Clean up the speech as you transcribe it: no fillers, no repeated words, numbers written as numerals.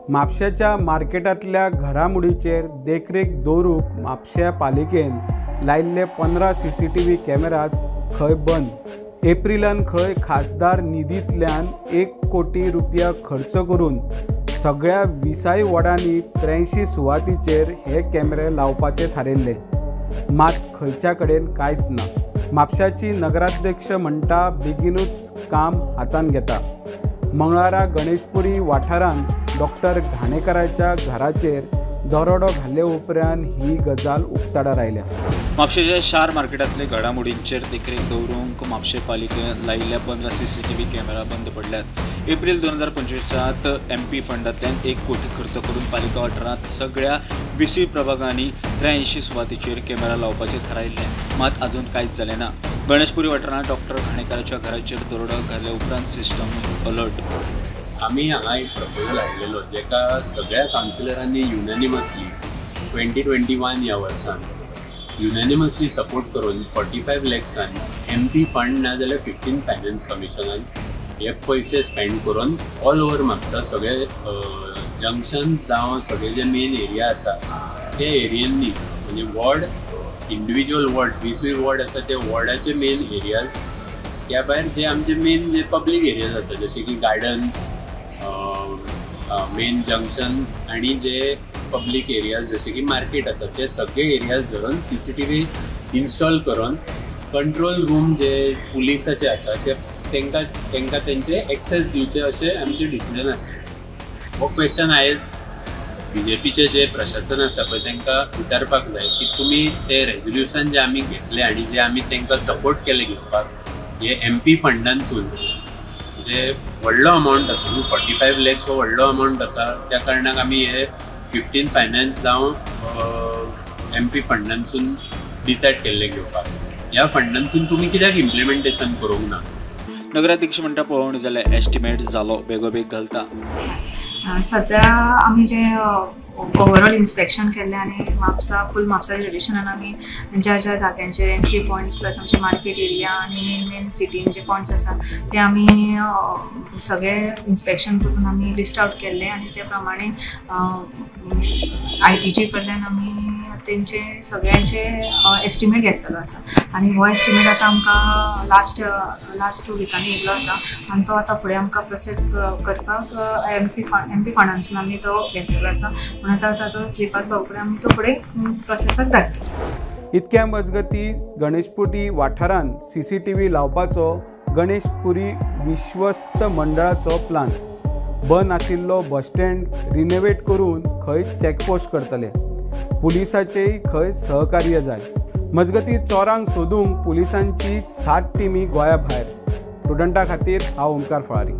म्हापशेच्या मार्केटांतल्या घडामोडीचेर देखरेख दवरूंक म्हापशें पालिकेन लायिल्ले 15 CCTV cameras खंय बंद. एप्रिलान खंय खासदार निधींतल्यान 1 कोटी रुपया खर्च करून सगळ्या 20 वॉर्डांनी 83 सुवातीचेर हे कॅमेरे लावपाचे थारायल्ले, मात खंयच्या कडेन कांयच ना. म्हापशाची नगराध्यक्ष म्हणटा बेगीनूच काम हातान घेता. मंगळारा गणेशपुरी वाठारांत डॉक्टर घाणेकाराच्या घराचेर दरोडो घाल्ले उपरांत ही गजाल उक्ताडार आयल्या. म्हापशेच्या शार मार्केटांतले घडामोडींचेर देखरेख दवरूंक म्हापशें पालिकेन लायिल्ल्या 15 CCTV camera बंद पडल्यात. एप्रील 2025 MP फंडांतल्यान 1 कोटी खर्च करून पालिका वाठारांत सगळ्या 20 प्रभागांनी 83 सुवातीचेर कॅमेरा लावपाचें थारायिल्लें, मात अजून कांयच जालें ना. गणेशपुरी वाठारांत डॉक्टर घाणेकाराच्या घराचेर दरोडो घाल्ले उपरांत सिस्टम अलर्ट. आमी हांगा एक प्रपोजल हाडलेलो जेका सगळ्या कावन्सिलरांनी युनॅनिमसली 2021 ह्या वर्सान युनॅनिमसली सपोर्ट करून 45 लॅक्सान MP fund ना जाल्यार 15 फायनान्स कमिशनान हे पयशे स्पेंड करून ऑल ओवर म्हापसा सगळे जंक्शन्स जावं सगळे जे मेन एरिया आसा ते एरियांनी, म्हणजे वॉर्ड, इंडिविज्युअल वॉर्ड, 20 वॉर्ड आसा ते वॉर्डाचे मेन एरियाज, त्या भायर जे आमचे मेन जे पब्लीक एरियाज आसा जशे की गार्डन्स, मेन जंक्शन्स आनी जे पब्लीक एरियाज जशे की मार्केट आसा ते सगळे एरियाज धरून CCTV install करून कंट्रोल रूम जे पुलिसाचे आसा ते तांकां तांकां तेंचे एक्सेस दिवचे अशें आमचें डिसिजन आसलें. हो क्वेश्चन आयज BJPचे जे प्रशासन आसा पळय तांकां विचारपाक जाय की तुमी ते रेजोल्युशन जे आमी घेतले आनी जे आमी तांकां सपोर्ट केले घेवपाक, हे MP फंडांसून जे व्हडलो अमावंट आसा न्हू, 45 लॅक्स हो व्हडलो अमावंट आसा, त्या कारणाक आमी हे 15 फायनान्स जावं MP फंडांसून डिसायड केल्ले घेवपाक. ह्या फंडांसून तुमी कित्याक इम्प्लिमेंटेशन करूंक ना? नगराध्यक्ष म्हणटा पळोवणी जाल्यार एस्टिमेट जालो, बेगोबेग घालता. सध्या आमी जे ओवरऑल इन्स्पेक्शन केल्लें आनी म्हापसा फूल म्हापसा जुरिडिक्शनान आमी ज्या ज्या जाग्यांचेर एंट्री पॉयंट्स प्लस आमचे मार्केट एरिया आनी मेन मेन सिटीन जे पॉयंट्स आसा ते आमी सगळे इन्स्पेक्शन करून आमी लिस्ट आवट केल्लें आनी त्या प्रमाणे ITG कडल्यान आमी तेंचे सगळ्यांचे एस्टिमेट घेतलेलो आसा आनी हो एस्टिमेट आतां आमकां लास्ट 2 विकांनी येयल्लो आसा आनी तो आतां फुडें आमकां प्रोसेस करपाक MP फंडांसून आमी तो घेतलेलो आसा, म्हणून आतां तो श्रीपाद भाऊ कडेन आमी तो फुडें प्रोसेसाक धाडटले. इतक्या मजगती गणेशपुरी वाठारांत CCTV लावपाचो गणेशपुरी विश्वस्त मंडळाचो प्लान. बंद आशिल्लो बस स्टँड रिनोवेट करून खंय चॅकपोस्ट करतले, पुलिसाचेय खंय सहकार्य जाय. मजगती चोरांक सोदूंक पुलिसांची 7 टिमी गोंया भायर. प्रुडंटा खातीर हांव ओमकार फळारी.